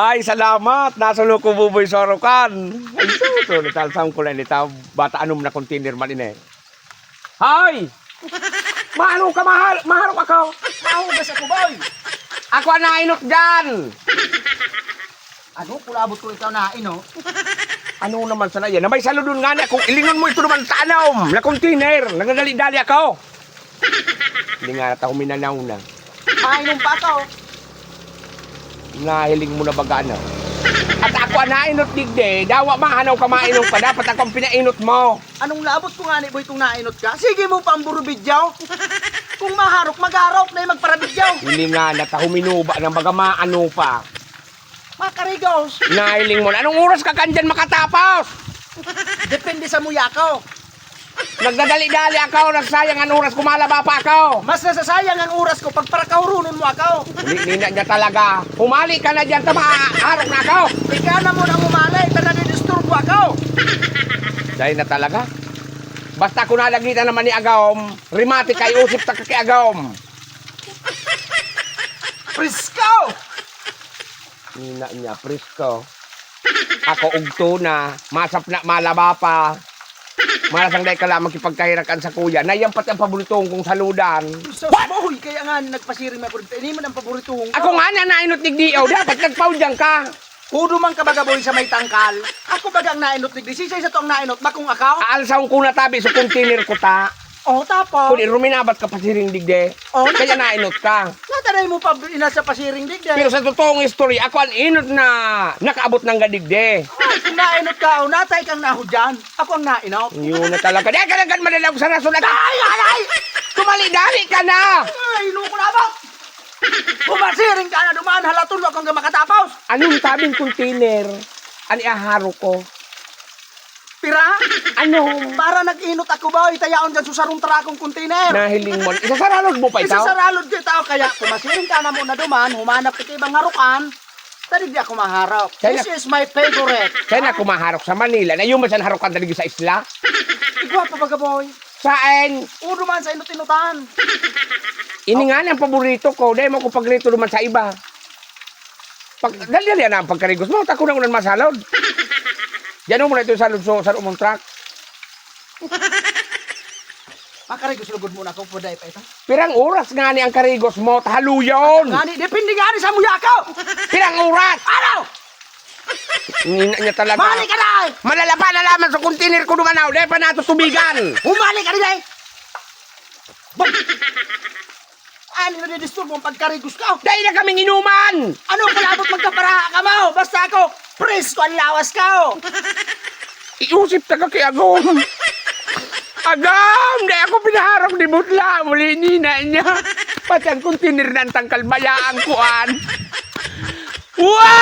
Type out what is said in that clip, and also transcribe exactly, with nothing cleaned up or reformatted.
Ay, salamat! Nasulo ko, Buboy, sa harukan. Ay, sus, so, natalsam ko na nita. Bata, anong na container man ini? Hoy! Maano ka, mahal? Maharok ako! Mahugas ako, boy! Ako ang nainot dyan! Ano? Kulabot ko ikaw na, ino? Ano naman sana yan? Na may saludon nga niya. Kung ilingon mo ito naman sa anom, na container, nagdadali-dali ako. Hindi nga nata huminanaw na. Mainom pa ako. Nahiling mo na baga na. At ako ang nainot digdi, dawa mahanaw ka mainom ka, dapat ako ang pinainot mo. Anong naabot ko nga ni Boy kung nainot ka? Sige mo pang burubidyaw. Kung maharok, magarok na yung magparabidyaw. Hindi nga, nata huminuba na baga maano pa. Makarigos. Nahiling mo na. Anong oras ka kandyan makatapos? Depende sa muya ko. Nagdadali-dali ako, nagsayang ang oras ko, malaba pa ako. Mas nasasayang ang oras ko pag parakahurunon mo ako. Hindi, hindi na niya talaga. Humali ka na dyan, tama, harok na ako. Ikaw na mo nang umali, ta nadidisturbo ako. Dahil na talaga. Basta kung nalagitan naman ni Agawm, rimati kay usip ta kay Agawm. Presko! Nina niya, presko. Ako ugto na, masap na, malaba pa. Malasang dai ka lang makipagkahirakan sa kuya. Na yan pati ang paborituhon kong saludan. Sus, boy, kaya nga nagpasiring ako dito. Ini man ang paborituhon ko. Ako nga na nainot digdi, oh, dapat nagpaudyan ka. Udo man ka baga, boy, sa may tangkal. Ako baga ang nainot digdi. Sisay sa to ang nainot, bakong akaw? Aalsaw ko na tabi sa container ko ta. Oh, tapos? Kung iruminabat ka pasiring digdi, Oh, kaya nata- nainot ka. Natanay mo pa ina sa pasiring digdi. Pero sa totoong istorya, ako ang inot na nakaabot ng gadigdi. Ay, kung nainot ka, oh, natay kang nahudyan. Ako ang nainot. Yun na talaga. Dahil ka nagkan madalaw sa rason at Ay, ay, ay! Tumali-dali ka na! Ay, ino ko na ba? Bumasiring ka na duman, halaton mo akong makatapos. Anong tabing container? Ani aharo ko? Pira? Ano? Para nag-inot ako ba? Itayaon dyan sa sarong trakong container. Nahiling mo. Isasaralod mo pa ito? Isasaralod ko ito. Kaya kung masiring ka na muna duman, humanap ka ibang harukan, tadi di ako maharap. Kaya This is my favorite. Kaya na kumaharok sa Manila. Na yung masan harukan talaga sa isla? Igwa pa baga, boy. Saan? O, duman sa inot-inotan. Ini nga ang paborito ko. Dahil mo ko pagrito duman sa iba. Pag, dali-dali na ang pagkarigos mo, ta ko na unan masalod. Diyan mo na ito salod so, sa umong truck. Makarigos lugod muna ako, pwede pa ito. Pirang oras nga ni ang karigos mo, tahaluyon. Nga ni, depende nga ni sa muya ko. Pirang oras? Ano? Ngina niya talaga. Balik ka na! Malalaba na lamang sa container ko duman, oh. Dahil pa nato tubigan. Humalik ka rin, eh! Bag- Ano na didisturbo ang pagkarigos ko? Dai na kaming inuman! Ano, palabot magkaparaha ka mo? Basta ako, presko ang lawas ko! Iusip ta ka kay Agom. Agom! Dai ako pinaharap ni Butla! Muli ni na niya. Pati ang container na ang tangkal, maya ang kuan. Wa!